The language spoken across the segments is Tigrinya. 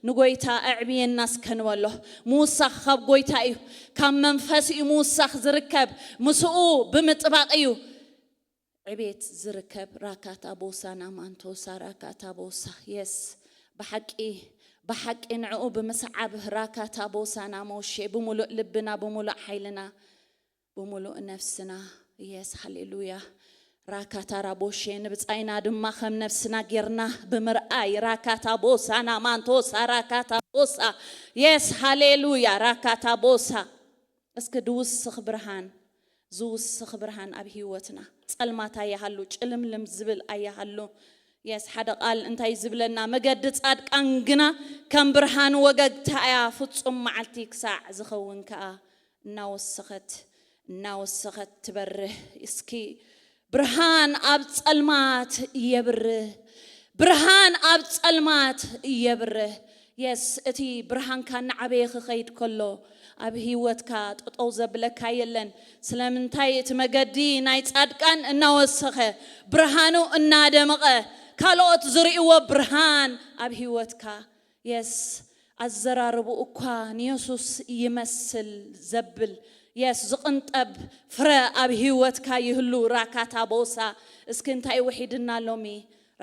ንጎይታ ኣዕብየና እስከ ንበሎ። ምውሳኽ ካብ ጎይታ እዩ። ካብ መንፈስ እዩ ምውሳኽ ዝርከብ። ምስኡ ብምጥባቕ እዩ ዕቤት ዝርከብ። ራካታ ቦሳና ማንቶሳ ራካታ ቦሳ የስ ብሓቂ ብሓቂ ንዕኡ ብምስዓብ ራካታ ቦሳና ሞሼ ብምሉእ ልብና ብምሉእ ሓይልና ብምሉእ ነፍስና የስ ሃሌሉያ። ራካታ ራቦሼ ንብጻይና ድማ ከም ነፍስና ጌርና ብምርኣይ ራካታ ቦሳና ማንቶሳ ራካታ ቦሳ የስ ሃሌሉያ ራካታ ቦሳ እስኪ ድውስኽ ብርሃን ዝውስኽ ብርሃን ኣብ ህይወትና ጸልማት ኣያሃሉ ጭልምልም ዝብል ኣያሃሉ የስ ሓደ ቃል እንታይ ዝብለና መገዲ ጻድቃን ግና ከም ብርሃን ወገግታ እያ ፍጹም መዓልቲ ክሳዕ ዝኸውን ከኣ እናወሰኸት እናወሰኸት ትበርህ እስኪ ብርሃን ኣብ ጸልማት የብርህ ብርሃን ኣብ ጸልማት የብርህ የስ እቲ ብርሃንካ እናዓበየ ክኸይድ ከሎ ኣብ ህይወትካ ጠጠው ዘብለካ የለን ስለምንታይ እቲ መገዲ ናይ ጻድቃን እናወሰኸ ብርሃኑ እናደመቐ ካልኦት ዝርእይዎ ብርሃን ኣብ ህይወትካ የስ ኣዘራርቡ እኳ ንየሱስ ይመስል ዘብል የስ ዝቕንጠብ ፍረ ኣብ ህይወትካ ይህሉ ራካታ ቦሳ እስኪ እንታይ ውሒድና ሎሚ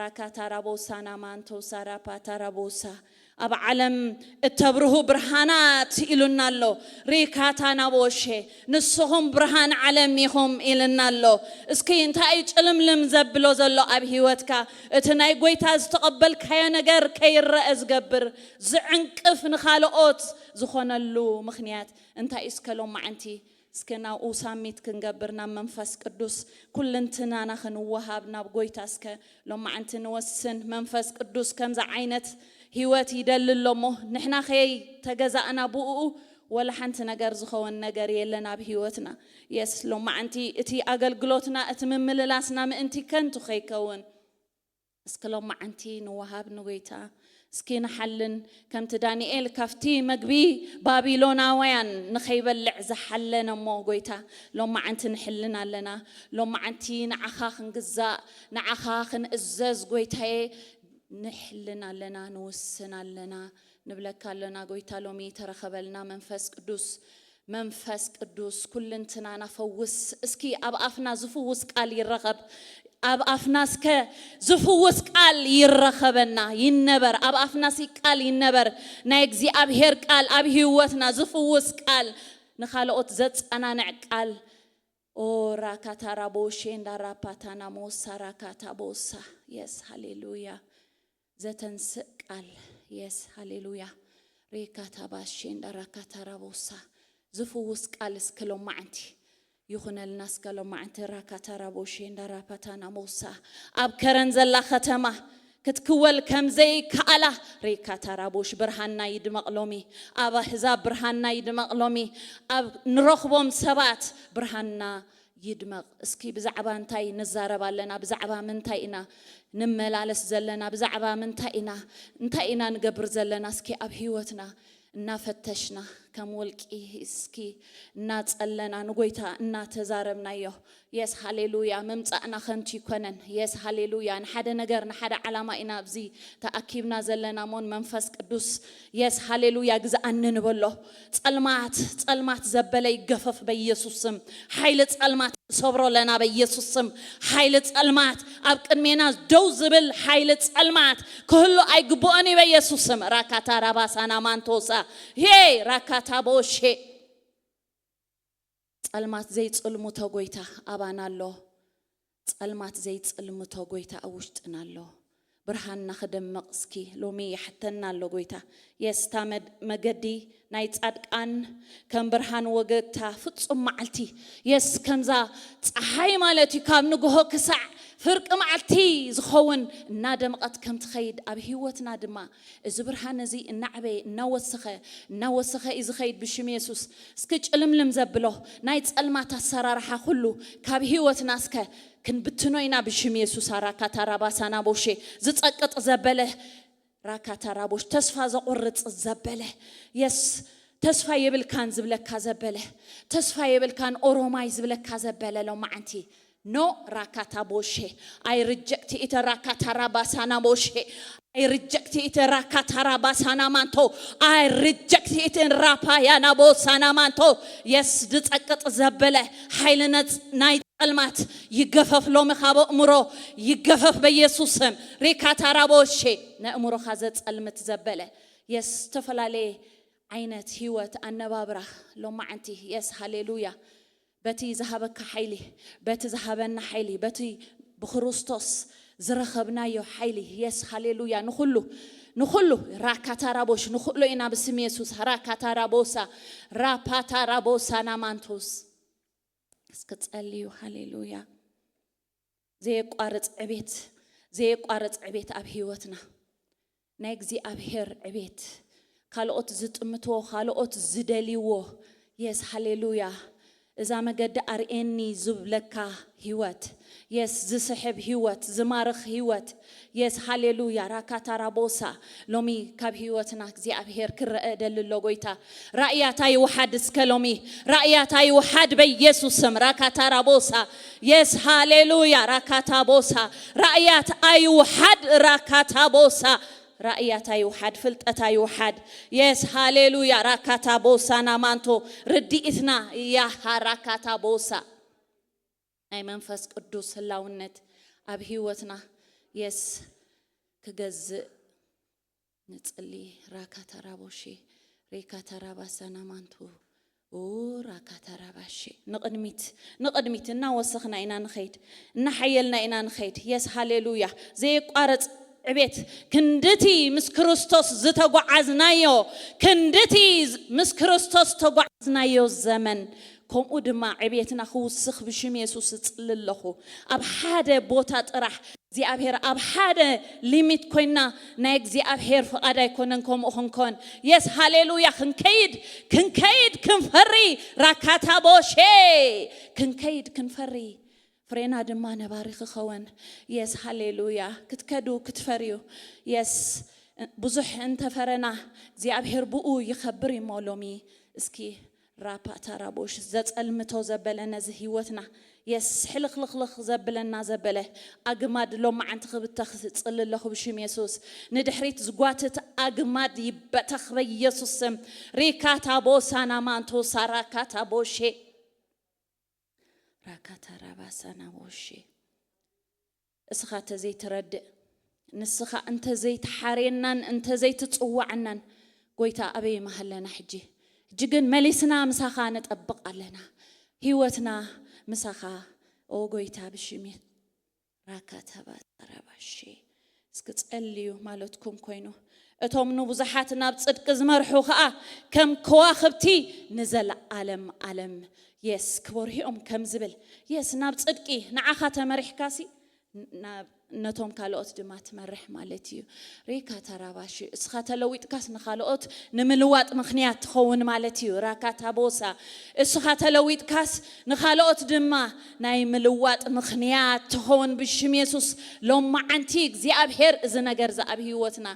ራካታ ራቦሳ ናማንቶሳ ራፓታ ራቦሳ ኣብ ዓለም እተብርሁ ብርሃናት ኢሉና ኣሎ ሪካታ ናቦሼ ንስኹም ብርሃን ዓለም ኢኹም ኢልና ኣሎ እስኪ እንታይ ጭልምልም ዘብሎ ዘሎ ኣብ ህይወትካ እቲ ናይ ጎይታ ዝተቐበልካዮ ነገር ከይረአ ዝገብር ዝዕንቅፍ ንኻልኦት ዝኾነሉ ምኽንያት እንታይ እስከ ሎማዓንቲ እስከ ናብኡ ሳሚት ክንገብር ናብ መንፈስ ቅዱስ ኩልንትናና ክንወሃብ ናብ ጎይታ እስከ ሎማዓንቲ ንወስን መንፈስ ቅዱስ ከምዚ ዓይነት ህይወት ይደሊ ኣሎ እሞ ንሕና ከይ ተገዛእና ብኡ ወላ ሓንቲ ነገር ዝኸውን ነገር የለን ኣብ ህይወትና የስ ሎማዓንቲ እቲ ኣገልግሎትና እቲ ምምልላስና ምእንቲ ከንቱ ከይከውን እስኪ ሎማዓንቲ ንወሃብ ንጎይታ እስኪ ንሓልን ከምቲ ዳንኤል ካብቲ መግቢ ባቢሎናውያን ንኸይበልዕ ዝሓለነ እሞ ጎይታ ሎማዓንቲ ንሕልን ኣለና ሎማዓንቲ ንዓኻ ክንግዛእ ንዓኻ ክንእዘዝ ጎይታየ ንሕልን ኣለና ንውስን ኣለና ንብለካ ኣለና ጎይታ ሎሚ ተረኸበልና መንፈስ ቅዱስ መንፈስ ቅዱስ ኩልንትናና ፈውስ እስኪ ኣብ ኣፍና ዝፍውስ ቃል ይረኸብ ኣብ ኣፍና እስከ ዝፍውስ ቃል ይረኸበና ይነበር ኣብ ኣፍና ሲ ቃል ይነበር ናይ እግዚኣብሔር ቃል ኣብ ህይወትና ዝፍውስ ቃል ንኻልኦት ዘጸናንዕ ቃል ኦ ራካታ ራቦሼ እንዳ ራፓታና ሞሳ ራካታ ቦሳ የስ ሃሌሉያ ዘተንስእ ቃል የስ ሃሌሉያ ሬካታ ባሼ እንዳ ራካታ ራቦሳ ዝፍውስ ቃል እስከ ሎማዓንቲ ይኹነልና እስከ ሎማዓንቲ ራካታ ራቦሼ እንዳ ራፓታ ናሞሳ ኣብ ከረን ዘላ ከተማ ክትክወል ከም ዘይከኣላ ሬካታ ራቦሽ ብርሃንና ይድመቕ ሎሚ ኣብ ኣህዛብ ብርሃንና ይድመቕ ሎሚ ኣብ ንረኽቦም ሰባት ብርሃንና ይድመቕ እስኪ ብዛዕባ እንታይ ንዛረብ ኣለና ብዛዕባ ምንታይ ኢና ንመላለስ ዘለና ብዛዕባ ምንታይ ኢና እንታይ ኢና ንገብር ዘለና እስኪ ኣብ ህይወትና እናፈተሽና ከም ወልቂ እስኪ እናጸለና ንጎይታ እናተዛረብናዮ የስ ሃሌሉያ ምምጻእና ከንቱ ይኮነን የስ ሃሌሉያ ንሓደ ነገር ንሓደ ዓላማ ኢና ኣብዚ ተኣኪብና ዘለና ሞን መንፈስ ቅዱስ የስ ሃሌሉያ ግዝኣኒ ንበሎ ጸልማት ጸልማት ዘበለ ይገፈፍ በኢየሱስ ስም ሓይሊ ጸልማት ንሰብሮ ኣለና በኢየሱስ ስም ሓይሊ ጸልማት ኣብ ቅድሜና ደው ዝብል ሓይሊ ጸልማት ክህሉ ኣይግብኦን እዩ በኢየሱስ ስም ራካታ ራባሳና ማንቶሳ ሄ ራካታ ቦሼ ጸልማት ዘይጽልምቶ ጎይታ ኣባና ኣሎ። ጸልማት ዘይጽልምቶ ጎይታ ኣብ ውሽጥና ኣሎ። ብርሃንና ክደምቕ እስኪ ሎሚ ይሓተና ኣሎ ጎይታ። የስ እታ መድ- መገዲ ናይ ጻድቃን ከም ብርሃን ወገግታ ፍጹም መዓልቲ የስ ከምዛ ጸሓይ ማለት እዩ ካብ ንግሆ ክሳዕ ፍርቂ መዓልቲ ዝኸውን እናደምቐት ከም ትኸይድ ኣብ ህይወትና ድማ እዚ ብርሃን እዚ እናዕበየ እናወሰኸ እናወሰኸ እዩ ዝኸይድ ብሽም የሱስ። እስኪ ጭልምልም ዘብሎ ናይ ጸልማት ኣሰራርሓ ኩሉ ካብ ህይወትና እስከ ክንብትኖ ኢና ብሽም የሱስ። ኣራካታ ራባሳና ቦሼ ዝጸቅጥ ዘበለ ራካታ ራቦሽ ተስፋ ዘቑርጽ ዘበለ የስ ተስፋ የብልካን ዝብለካ ዘበለ ተስፋ የብልካን ኦሮማይ ዝብለካ ዘበለ ሎማዓንቲ ኖ ራካታ ቦሼ ኣይ ሪጀክት ኢተ ራካታ ራባሳና ቦሼ ኣይ ሪጀክት reject it, ራካታራባሳናማንቶ። I reject it in ራፓያናቦሳናማንቶ። የስ ዝጸቅጥ ዘበለ ሓይሊ ነጽ ናይ ጸልማት ይገፈፍ ሎሚ ካብ ኣእምሮ ይገፈፍ በኢየሱስ ስም። ሪካታራቦሼ ነእምሮኻ ዘጸልምት ዘበለ የስ ዝተፈላለየ ዓይነት ህይወት ኣነባብራ ሎማዓንቲ የስ ሃሌሉያ። በቲ ዝሃበካ ሓይሊ፣ በቲ ዝሃበና ሓይሊ፣ በቲ ብክርስቶስ ዝረኸብናዮ ሓይሊ የስ ሃሌሉያ። ንኹሉ ንኹሉ ራካታራቦሽ ንኽእሎ ኢና ብስም የሱስ። ራካታራቦሳ ራፓታራቦሳ ናማንቶስ እስኪ ጸልዩ። ሃሌሉያ። ዘየቋርጽ ዕቤት፣ ዘየቋርጽ ዕቤት ኣብ ህይወትና። ናይ እግዚኣብሔር ዕቤት፣ ካልኦት ዝጥምትዎ፣ ካልኦት ዝደልይዎ። የስ ሃሌሉያ። እዛ መገዲ ኣርእየኒ ዝብለካ ህይወት፣ የስ ዝስሕብ ህይወት፣ ዝማርኽ ህይወት። የስ ሃሌሉያ። ራካታራቦሳ ሎሚ ካብ ህይወትና እግዚኣብሔር ክረአ ደሊ ኣሎ ጎይታ። ራእያታ ይውሓድ እስከ ሎሚ፣ ራእያታ ይውሓድ በኢየሱስ ስም። ራካታራቦሳ የስ ሃሌሉያ። ራካታቦሳ ራእያት ኣይውሓድ። ራካታቦሳ ራእያት ኣይውሓድ፣ ፍልጠት ኣይውሓድ። የስ ሃሌሉያ። ራካታቦሳ ናማንቶ ርድኢትና ያሃ ራካታቦሳ ናይ መንፈስ ቅዱስ ህላውነት ኣብ ህይወትና የስ ክገዝእ ንጽሊ። ራካታራቦሺ ሬካታራባሳናማንቱ ራካታራባሺ ንቕድሚት ንቕድሚት እናወሰኽና ኢና ንኸይድ፣ እናሓየልና ኢና ንኸይድ። የስ ሃሌሉያ። ዘየቋረጽ ዕቤት ክንድቲ ምስ ክርስቶስ ዝተጓዓዝናዮ፣ ክንድቲ ምስ ክርስቶስ ተጓዓዝናዮ ዘመን፣ ከምኡ ድማ ዕቤትና ክውስኽ ብሽም የሱስ እጽሊ ኣለኹ። ኣብ ሓደ ቦታ ጥራሕ እግዚኣብሔር ኣብ ሓደ ሊሚት ኮይና ናይ እግዚኣብሔር ፍቓድ ኣይኮነን ከምኡ ክንኮን። የስ ሃሌሉያ። ክንከይድ ክንከይድ ክንፈሪ ራካታቦሼ ክንከይድ ክንፈሪ ፍሬና ድማ ነባሪ ክኸውን። የስ ሃሌሉያ። ክትከዱ ክትፈርዩ የስ ብዙሕ እንተፈረና እግዚኣብሔር ብኡ ይኸብር እሞ ሎሚ እስኪ ራፓታራቦሽ ዘጸልምቶ ዘበለ ነዚ ህይወትና የስ ሕልኽልኽልኽ ዘብለና ዘበለ ኣግማድ ሎማዓንቲ ክብተኽ እጽሊ ኣለኹ ብሽም የሱስ። ንድሕሪት ዝጓትት ኣግማድ ይበተኽ በኢየሱስ ስም። ሪካታቦሳናማንቶ ሳራካታቦሼ ራካታራባሳናቦሼ እስኻ እንተዘይትረድእ፣ ንስኻ እንተዘይትሓርየናን እንተዘይትጽዋዓናን፣ ጎይታ ኣበይ ምሃለና ሕጂ? ሕጂ ግን መሊስና ምሳኻ ንጠብቕ ኣለና። ህይወትና ምሳኻ፣ ኦ ጎይታ፣ ብሽም ራካታባራባሺ። እስኪ ጸልዩ ማለትኩም ኮይኑ፣ እቶም ንብዙሓት ናብ ጽድቂ ዝመርሑ ኸኣ ከም ከዋኽብቲ ንዘለዓለም ዓለም የስ ክበርሁ እዮም ከም ዝብል። የስ ናብ ጽድቂ ንዓኻ ተመሪሕካሲ ናብ ነቶም ካልኦት ድማ ትመርሕ ማለት እዩ። ሪካ ታራባሺ እስኻ ተለዊጥካስ ንኻልኦት ንምልዋጥ ምኽንያት ትኸውን ማለት እዩ። ራካ ታቦሳ እስኻ ተለዊጥካስ ንኻልኦት ድማ ናይ ምልዋጥ ምኽንያት ትኸውን ብሽም የሱስ። ሎማዓንቲ እግዚኣብሔር እዚ ነገር እዚ ኣብ ህይወትና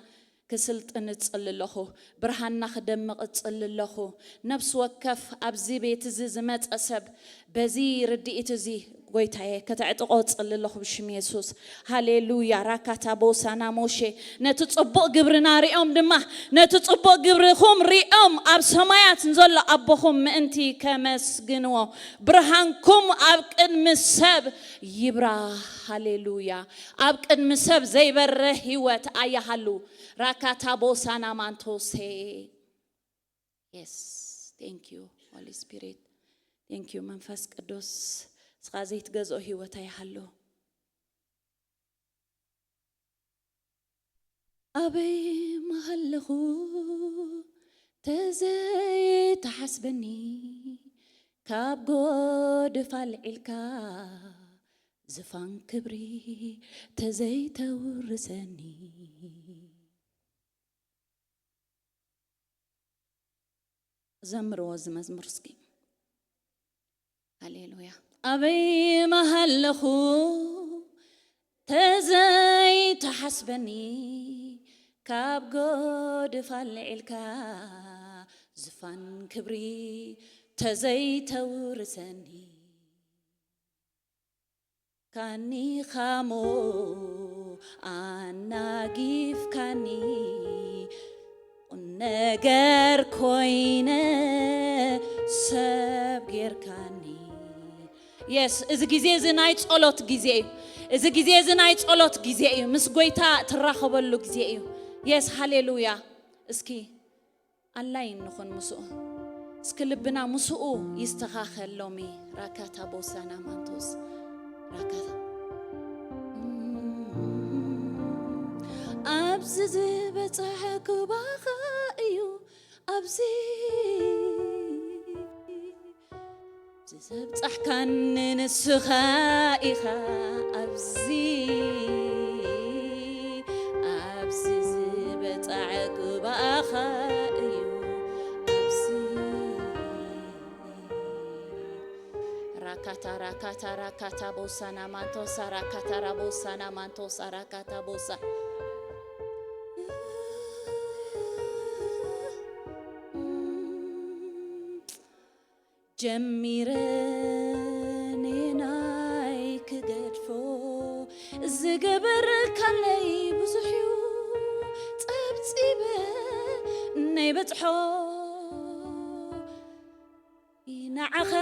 ክስልጥን እጽሊ ኣለኹ። ብርሃንና ክደምቕ እጽሊ ኣለኹ። ነፍሲ ወከፍ ኣብዚ ቤት እዚ ዝመጸ ሰብ በዚ ርድኢት እዚ ጎይታየ ከተዕጥቖ እጽሊ ኣለኹ ብሽም የሱስ። ሃሌሉያ። ራካታ ቦሳና ሞሼ ነቲ ጽቡቕ ግብርና ሪኦም ድማ ነቲ ጽቡቕ ግብርኹም ሪኦም ኣብ ሰማያት ንዘሎ ኣቦኹም ምእንቲ ከመስግንዎ ብርሃንኩም ኣብ ቅድሚ ሰብ ይብራ። ሃሌሉያ። ኣብ ቅድሚ ሰብ ዘይበርህ ህይወት ኣያሃሉ። ራካታ ቦሳና ማንቶሴ። Yes, thank you, Holy Spirit. Thank you መንፈስ ቅዱስ። እስኻ ዘይትገዝኦ ህይወት ኣይሃሉ። ኣበይ ምሃለኹ ተዘይተሓስበኒ ካብ ጎድፍ ኣልዒልካ ዝፋን ክብሪ ተዘይተውርሰኒ። ዘምርዎ እዚ መዝሙር እስኪ። ሃሌሉያ። ኣበይ ምሃለኹ ተዘይተሓስበኒ ካብ ጎድፍ ኣልዒልካ ዝፋን ክብሪ ተዘይተውርሰኒ። ካኒኻሞ ኣናጊፍካኒ፣ ቁም ነገር ኮይነ ሰብ ጌርካኒ። የስ፣ እዚ ግዜ እዚ ናይ ጸሎት ግዜ እዩ። እዚ ግዜ እዚ ናይ ጸሎት ግዜ እዩ። ምስ ጎይታ ትራኸበሉ ግዜ እዩ። የስ፣ ሃሌሉያ። እስኪ ኣላይን ንኹን ምስኡ። እስኪ ልብና ምስኡ ይስተኻኸል ሎሚ። ራካታ ቦሳና ማንቶስ ራካታ ኣብዚ ዝበጻሐ ክባኻ እዩ። ኣብዚ ዘብጻሕካኒ ንስኻ ኢኻ። ኣብዚ ኣብዚ ዝበጻዐ ጉባኣኻ እዩ። ኣብዚ ራካታ ራካታ ራካታ ቦሳና ማንቶሳ ራካታ ራቦሳና ማንቶሳ ራካታ ቦሳ ጀሚረ ኔናይ ክገድፎ ዝገበርካለይ ብዙሕ እዩ። ጸብጺበ ናይ በጽሖ ንዓኻ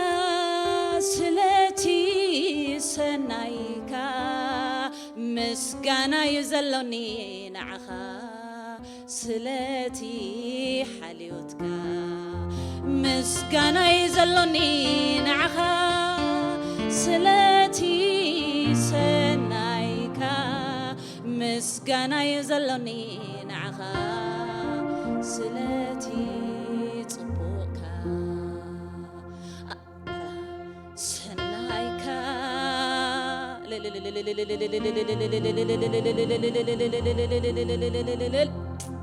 ስለቲ ሰናይካ ምስጋና እዩ ዘሎኒ። ንዓኻ ስለቲ ሓልዮትካ ምስጋና እዩ ዘሎኒ። ንዓኻ ስለቲ ሰናይካ ምስጋና እዩ ዘሎኒ። ንዓኻ ስለቲ ጽቡቕካ ሰናይካ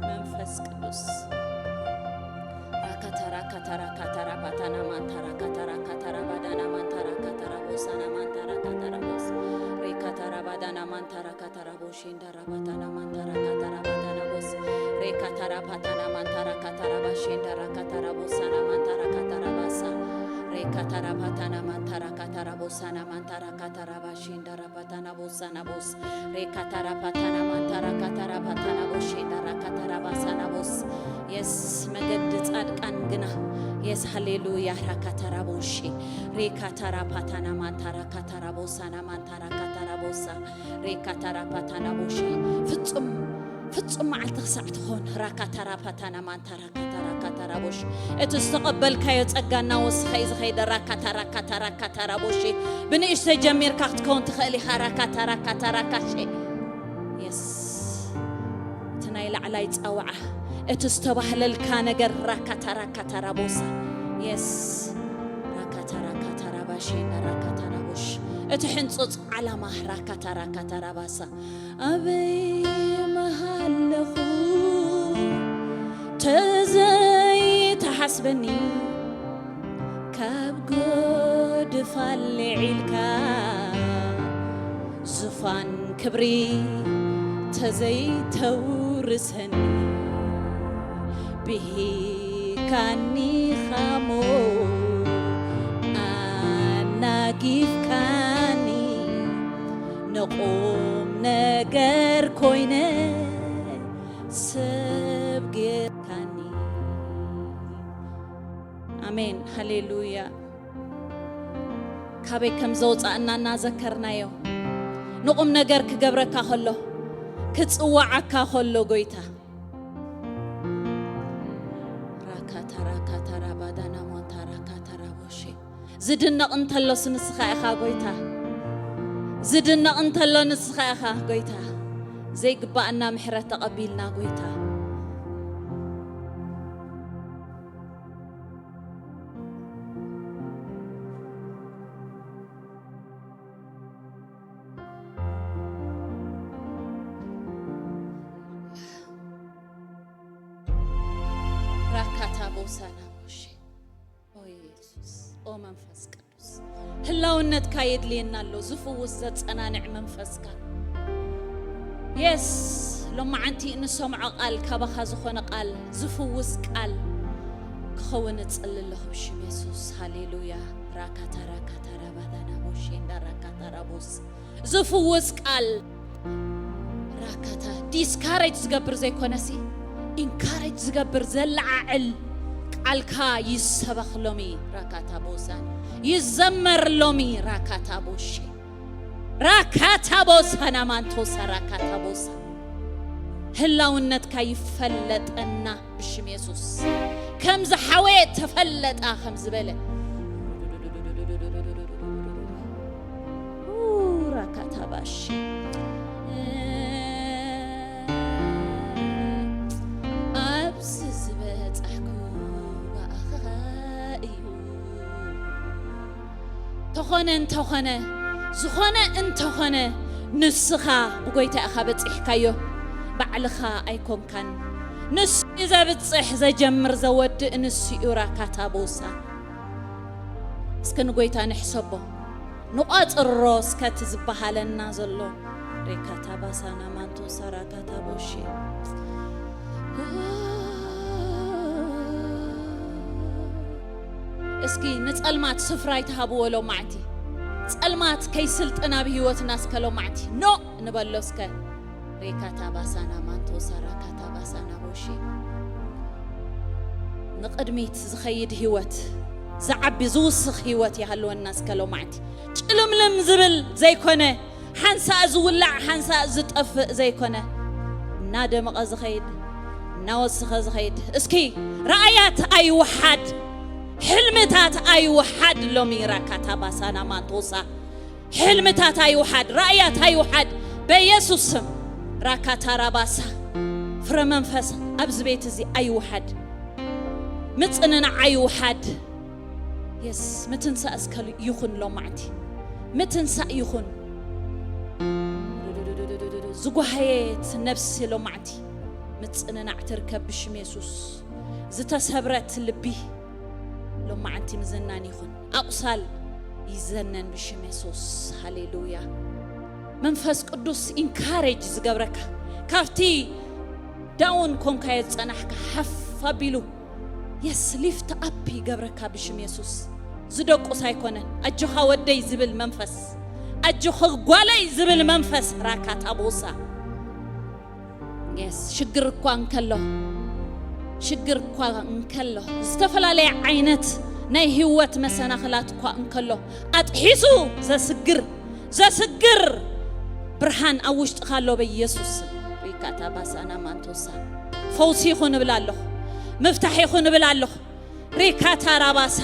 መንፈስ ቅዱስ ራካታ ራካታ ራካታ ራባታና ማንታ ራካታ ራካታ ራባዳና ማንታ ራካታ ራቦሳና ማንታ ራካታ ራቦስ ሬካታ ራባዳና ማንታ ራካታ ራቦሼንዳ ራባታና ማንታ ራካታ ራባታና ቦስ ሬካታ ራባታና ማንታ ራካታ ራባሼንዳ ራካታ ራቦሳና ማንታ ራካታ ራባሳ ሬካታ ራባታና ማንታ ራካታ ራቦሳና ማንታ ራካታ ራባሼንዳ ራባታና ቦሳና ቦስ ሬካታ ራባታና ማንታ ራካታ ራባታና ቦሼንዳ ራካታ ራባሳና ቦስ የስ መገዲ ጻድቃን ግና የስ ሃሌሉያ ራካታ ራቦሼ ሬካታ ራባታና ማንታ ራካታ ራቦሳና ማንታ ራካታ ራቦሳ ሬካታ ራፓታና ቦሼ ፍጹም ፍጹም መዓልቲ ክሳዕ ትኾን ራካታ ራፓታና ማንታ ራካታ ራካታ ራቦሽ እቲ ዝተቐበልካዮ ጸጋ እናወስኸ እዩ ዝኸይደ ራካታ ራካታ ራካታ ራቦሼ ብንእሽተይ ጀሚርካ ክትከውን ትኽእል ኢኻ ራካታ ራካታ ራካሼ የስ እቲ ናይ ላዕላይ ጸዋዓ እቲ ዝተባህለልካ ነገር ራካታ ራካታ ራቦሳ የስ ራካታ ራካታ ራባሼ ራካታ ራቦሽ እቲ ሕንጹጽ ዓላማ ራካታ ራካታ ራባሳ ኣበይ መሃለኹ ተዘይተሓስበኒ ካብ ጎድፋ ልዒልካ ዙፋን ክብሪ ተዘይተውርሰኒ ብሂካኒ ኻሞ ኣናጊፍካኒ ንቁም ነገር ኮይነ ሰብ ጌርካኒ ኣሜን ሃሌሉያ ካበይ ከም ዘውፃእና እናዘከርናዮ ንቁም ነገር ክገብረካ ከሎ ክፅዋዓካ ከሎ ጎይታ ራካታ ራካታ ራባዳና ሞንታ ራካታ ራቦሼ ዝድነቕ እንተሎስ ንስኻ ኢኻ ጎይታ ዝድነቕ እንተሎ ንስኻ ኢኻ ጎይታ ዘይግባኣና ምሕረት ተቐቢልና ጎይታ ራካታ ቦሳና ሞሼ ኦ የሱስ ኦ መንፈስ ቅዱስ ህላውነትካ የድልየና ኣሎ ዝፍውስ ዘጸናንዕ መንፈስካ የስ ሎማዓንቲ እንሰምዖ ቃል ካባኻ ዝኾነ ቃል ዝፍውስ ቃል ክኸውን እጽሊ ኣለኹ ብሽም የሱስ ሃሌሉያ ራካታ ራካታ ራባዳና ቦሼ እንዳ ራካታ ራቦስ ዝፍውስ ቃል ራካታ ዲስካሬጅ ዝገብር ዘይኮነሲ ኢንካሬጅ ዝገብር ዘለዓዕል ቃልካ ይሰበኽ ሎሚ። ራካታ ቦሳን ይዘመር ሎሚ። ራካታ ቦሼ ራካታ ቦሳና ማንቶሳ ራካታ ቦሳ ህላውነትካ ይፈለጠና ብሽም የሱስ። ከምዚ ሓወየ ተፈለጣ ከም ዝበለ ራካታ ባሽ ኣብዚ ዝበጻሕኩ ብኣኻ እዩ። ተኾነ እንተኾነ ዝኾነ እንተኾነ ንስኻ ብጎይታ ኢኻ በጺሕካዮ፣ ባዕልኻ ኣይኮንካን። ንሱ እዩ ዘብጽሕ፣ ዘጀምር፣ ዘወድእ ንሱ እዩ። ራካታ ቦሳ እስኪ ንጎይታ ንሕሰቦ፣ ንቋጽሮ እስከ እቲ ዝበሃለና ዘሎ ሬካታ ባሳና ማንቶሳ ራካታ ቦሼ እስኪ ንጸልማት ስፍራ ይትሃብዎ ሎማዕንቲ። ጸልማት ከይስልጥን ኣብ ህይወትና እስከ ሎማዕንቲ ኖ ንበሎ እስከ። ሬካታ ባሳና ማንቶሳ ራካታ ባሳና ቦሼ ንቕድሚት ዝኸይድ ህይወት፣ ዝዓቢ ዝውስኽ ህይወት ይሃልወና እስከ ሎማዕንቲ። ጭልምልም ዝብል ዘይኮነ፣ ሓንሳእ ዝውላዕ ሓንሳእ ዝጠፍእ ዘይኮነ፣ እናደመቐ ዝኸይድ፣ እናወስኸ ዝኸይድ። እስኪ ራእያት ኣይውሓድ፣ ሕልምታት ኣይውሓድ። ሎሚ ራካታ ባሳና ማንቶሳ ሕልምታት ኣይውሓድ፣ ራእያት ኣይውሓድ። በኢየሱስ ስም ራካታ ራባሳ ፍረ መንፈስ ኣብዚ ቤት እዚ ኣይውሓድ። ምጽንናዕ ኣይውሓድ። የስ ምትንሳእ እስከ ይኹን ሎማዕንቲ ምትንሳእ ይኹን። ዝጓሃየት ነብሲ ሎማዕንቲ ምጽንናዕ ትርከብ ብሽም የሱስ። ዝተሰብረት ልቢ ሎማዕንቲ ምዝናን ይኹን። ኣቑሳል ይዘነን ብሽም የሱስ። ሃሌሉያ። መንፈስ ቅዱስ ኢንካሬጅ ዝገብረካ ካብቲ ዳውን ኮንካዮ ዝጸናሕካ ሓፍ ኣቢሉ የስ ሊፍት ኣፕ ይገብረካ ብሽም የሱስ። ዝደቁስ ኣይኮነን። ኣጆኻ ወደይ ዝብል መንፈስ፣ ኣጆኻ ጓለይ ዝብል መንፈስ ራካታ ቦሳ የስ ሽግር እኳ እንከሎ ሽግር እኳ እንከሎ ዝተፈላለየ ዓይነት ናይ ህይወት መሰናኽላት እኳ እንከሎ ኣጥሒሱ ዘስግር ዘስግር ብርሃን ኣብ ውሽጥኻ ኣሎ በኢየሱስ ስም። ሪካታ ባሳና ማንቶሳ ፈውሲ ይኹን እብል ኣለኹ። ምፍታሕ ይኹን እብል ኣለኹ። ሪካታ ራባሳ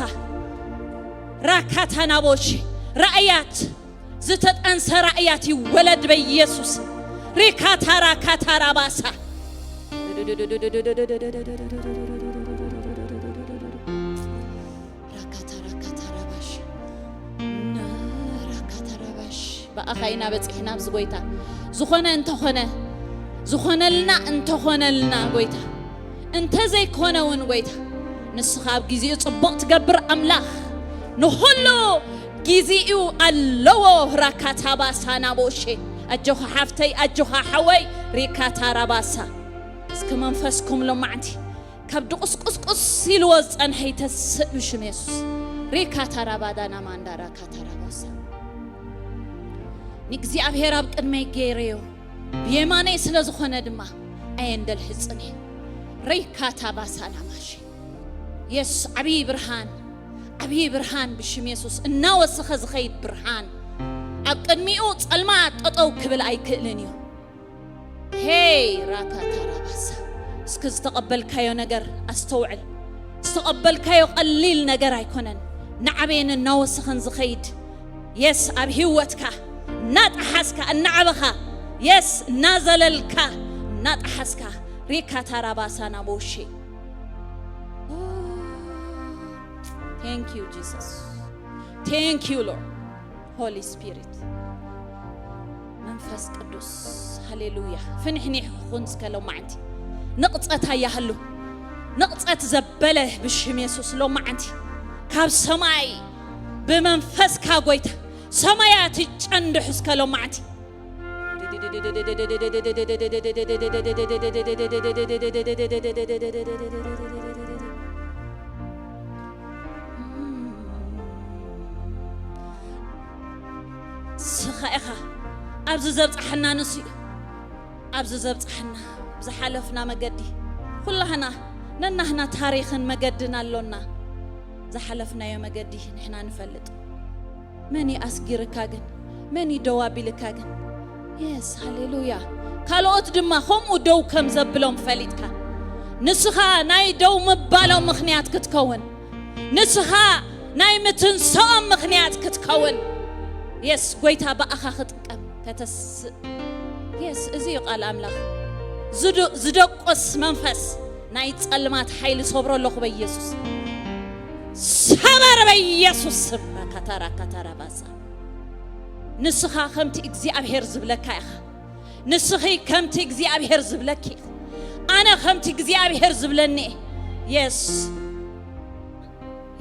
ራካታ ናቦሺ ራእያት ዝተጠንሰ ራእያት ይወለድ በኢየሱስ። ሪካታ ራካታ ራባሳ ራካታ ራካታ ራባሽ ራካታ ራባሽ ብኣኻ ኢና በፂሕና ኣብዚ ጎይታ። ዝኾነ እንተኾነ ዝኾነልና እንተኾነልና ጎይታ እንተዘይኮነ እውን ጎይታ ንስኻ ኣብ ግዜኡ ጽቡቕ ትገብር ኣምላኽ ንኹሉ ግዜኡ ኣለዎ። ራካታ ባሳ ናቦሼ ኣጆኻ ሓፍተይ ኣጆኻ ሓወይ ሪካታ ራባሳ እስኪ መንፈስኩም ሎማዕንቲ ካብ ድቁስቁስቁስ ኢልዎ ዝጸንሐ ይተስእ ብሽም የሱስ። ሪካታ ራባዳና ማንዳ ራካታ ራባሳ ንእግዚኣብሔር ኣብ ቅድመይ ገይረዮ ብየማነይ ስለ ዝኾነ ድማ ኣየንደልሕጽን እየ። ሪካታ ባሳና ማሺ የሱስ ዓብዪ ብርሃን ዓብዪ ብርሃን ብሽም የሱስ እናወሰኸ ዝኸይድ ብርሃን ኣብ ቅድሚኡ ጸልማት ጠጠው ክብል ኣይክእልን እዩ። ሄይ ራካታ ራባሳ እስኪ ዝተቐበልካዮ ነገር ኣስተውዕል። ዝተቐበልካዮ ቀሊል ነገር ኣይኮነን። ንዓበየን እናወሰኸን ዝኸይድ የስ ኣብ ህይወትካ እናጠሓስካ እናዓበኻ የስ እናዘለልካ እናጠሓስካ ሪካታ ራባሳ ናቦሼ Thank you Jesus. Thank you Lord. Holy Spirit መንፈስ ቅዱስ ሃሌሉያ ፍንሕኒሕ ኹን እስከ ሎማዕንቲ ንቕጸት ኣያህሉ ንቕጸት ዘበለ ብሽም የሱስ ሎማዕንቲ ካብ ሰማይ ብመንፈስካ ጎይታ ሰማያት ይጨንድሕ እስከ ሎማዕንቲ ስኻ ኢኻ ኣብዚ ዘብጽሓና ንሱ እዩ። ኣብዚ ዘብጽሓና፣ ዝሓለፍና መገዲ፣ ኩላህና ነናህና ታሪኽን መገድን ኣሎና። ዝሓለፍናዮ መገዲ ንሕና ንፈልጥ። መን እዩ ኣስጊርካ ግን? መን እዩ ደው ኣቢልካ ግን? የስ፣ ሃሌሉያ። ካልኦት ድማ ከምኡ ደው ከም ዘብሎም ፈሊጥካ፣ ንስኻ ናይ ደው ምባሎም ምኽንያት ክትከውን፣ ንስኻ ናይ ምትንስኦም ምኽንያት ክትከውን፣ የስ፣ ጎይታ ብኣኻ ክጥቀም ከተስእ። የስ፣ እዚ እዩ ቃል ኣምላኽ። ዝዶ-፣ ዝደቆስ መንፈስ ናይ ጸልማት ሓይሊ ሰብሮ ኣለኹ በኢየሱስ። ሰበር በኢየሱስ ስም። ራካታራካታራባሳ። ንስኻ ከምቲ እግዚኣብሔር ዝብለካ ኢኻ። ንስኺ ከምቲ እግዚኣብሔር ዝብለኪ ኢኺ። ኣነ ከምቲ እግዚኣብሔር ዝብለኒ እየ። የስ፣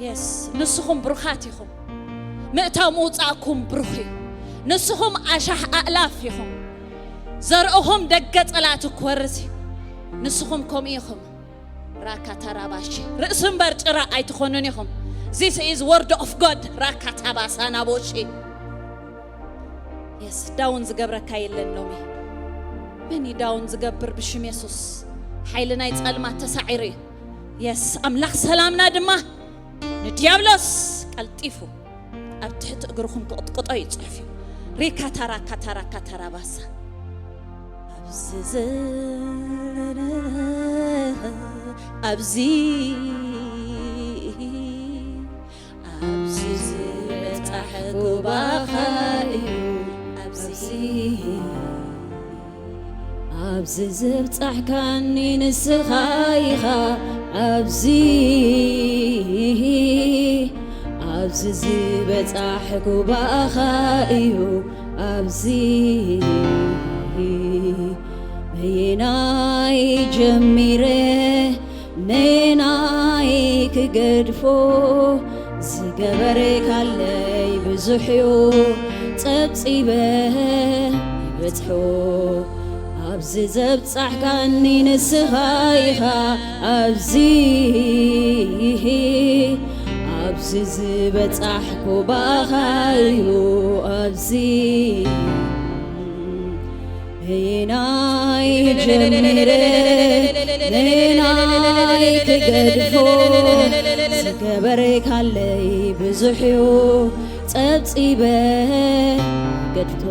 የስ፣ ንስኹም ብሩኻት ኢኹም። ምእታው ምውጻእኩም ብሩኽ እዩ። ንስኹም ኣሻሕ ኣእላፍ ኢኹም። ዘርእኹም ደገ ጸላእቲ ክወርስ እዩ። ንስኹም ከምኡ ኢኹም። ራካታራባሺ፣ ርእሲ እምበር ጭራ ኣይትኾኑን ኢኹም። This is word of God። ራካታባሳ ናቦሺ። የስ፣ ዳውን ዝገብረካ የለን ሎሚ። መን እዩ ዳውን ዝገብር? ብሽም የሱስ ሓይሊ ናይ ጸልማት ተሳዒሩ እዩ። የስ፣ ኣምላኽ ሰላምና ድማ ንዲያብሎስ ቀልጢፉ ኣብ ትሕቲ እግርኹም ክቕጥቅጦ እዩ ጽሑፍ እዩ። ሪካታራካታራካታራባሳ። ኣብዚ ዘ-፣ ኣብዚ፣ ኣብዚ ዝበጻሕኩ ባኻ እዩ። ኣብዚ፣ ኣብዚ ዘብጻሕካኒ ንስኻ ኢኻ። ኣብዚ፣ ኣብዚ ዝበጻሕኩ ባኻ እዩ። ኣብዚ በየናይ ጀሚረ ነናይ ክገድፎ፣ ዝገበርካለይ ብዙሕ እዩ፣ ጸብጺበ ይበጽሖ። ኣብዚ ዘብጻሕካኒ ንስኻ ኢኻ። ኣብዚ፣ ኣብዚ ዝበጻሕኩ ባኻ እዩ። ኣብዚ በየናይ ጀሚረ ነናይ ክገድፎ፣ ዝገበርካለይ ብዙሕ እዩ፣ ጸብጺበ ገድፎ።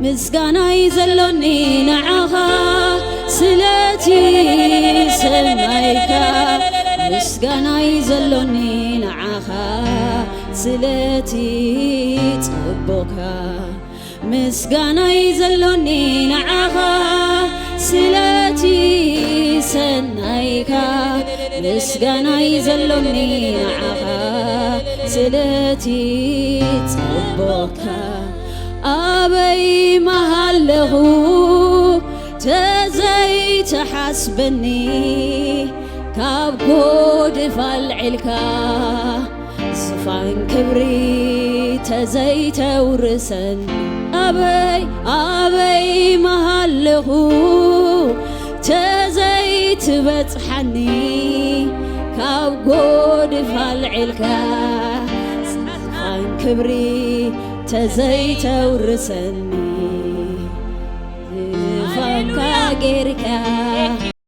ምስጋናይ ዘሎኒ ንዓኻ ስለቲ ሰናይካ፣ ምስጋናይ ዘሎኒ ንዓኻ ስለቲ ጽቡቕካ። ምስጋናይ ዘሎኒ ንዓኻ ስለቲ ሰናይካ፣ ምስጋናይ ዘሎኒ ንዓኻ ስለቲ ጽቡቕካ። ኣበይ ምሃለኹ ተዘይትሓስበኒ፣ ካብ ጎድፍ ኣልዒልካ ዝፋን ክብሪ ተዘይተውርሰኒ። ኣበይ፣ ኣበይ ምሃለኹ ተዘይትበጽሓኒ፣ ካብ ጎድፍ ኣልዒልካ ዝፋን ክብሪ ተዘይተውርሰኒ። ዝፋንካ ጌርካ